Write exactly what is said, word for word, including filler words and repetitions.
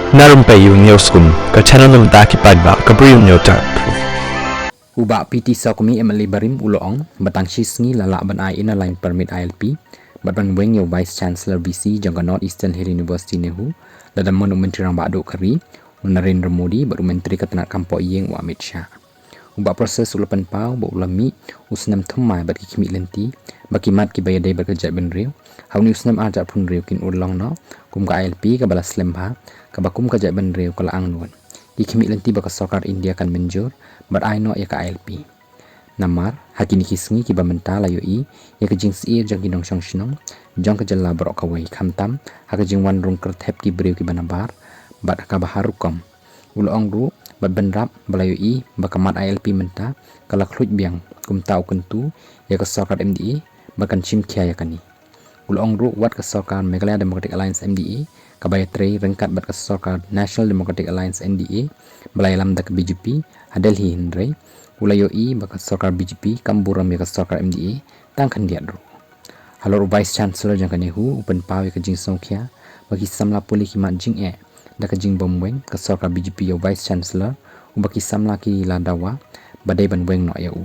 Na Rympei U Hynñiewskum, ka channel na bynta ki paidbah ka Bri U Hynñiewtrep. U Bah P T Sawkmie, M L A barim, u la ong ba tang shi sngi la lah ban ai Inner Line Permit, I L P, bad ban weng ïa u Vice Chancellor, V C, jong ka North Eastern Hill University, NEHU, lada mon u Myntri Rangbah Duh ka ri, u Narendra Modi, bad u Myntri ka tnad kam poh ïing, u Amit Shah. U Bah Process u la pynpaw ba u la mih u snem thymmai bad ki khmih lynti ba ki mat kiba ïadei bad ka jaitbynriew ha une u snem ar hajar arphew hynriew kin urlong noh kum ka I L P kaba la slem bha, kaba kum ka jaitbynriew ka la angnud ki khmih lynti ba ka sorkar India kan mynjur bad ai noh ïa ka I L P. Namar ha kine ki sngi kiba mynta la ïohi ïa ka jingsyier jong ki nongshong shnong jong ka jylla baroh kawei, khamtam ha ka jingwan rung kyrthep ki briew kiba nabar bad ha kaba har rukom. U la ong ruh bad bynrap ba la ïohi ba ka mat I L P mynta ka la khluit biang, kumta u kyntu ïa ka sorkar M D A ba kan shim khia ïa kane. U la ong ruh wat ka sorkar Meghalaya Democratic Alliance, M D A, kaba ïatrei ryngkat bad ka sorkar National Democratic Alliance, N D A, ba la ïalam da ka B J P ha Delhi, hynrei u la ïohi ba ka sorkar B J P kam burom ïa ka sorkar M D A tang khyndiat ruh. Halor u Vice Chancellor jong ka NEHU u pynpaw ïa ka jingsngewkhia ba ki samla pule ki mad jingeh da ka jingbym weng ka sorkar B J P ïa u Vice Chancellor, uba ki samla ki la dawa ba dei ban weng noh ïa u.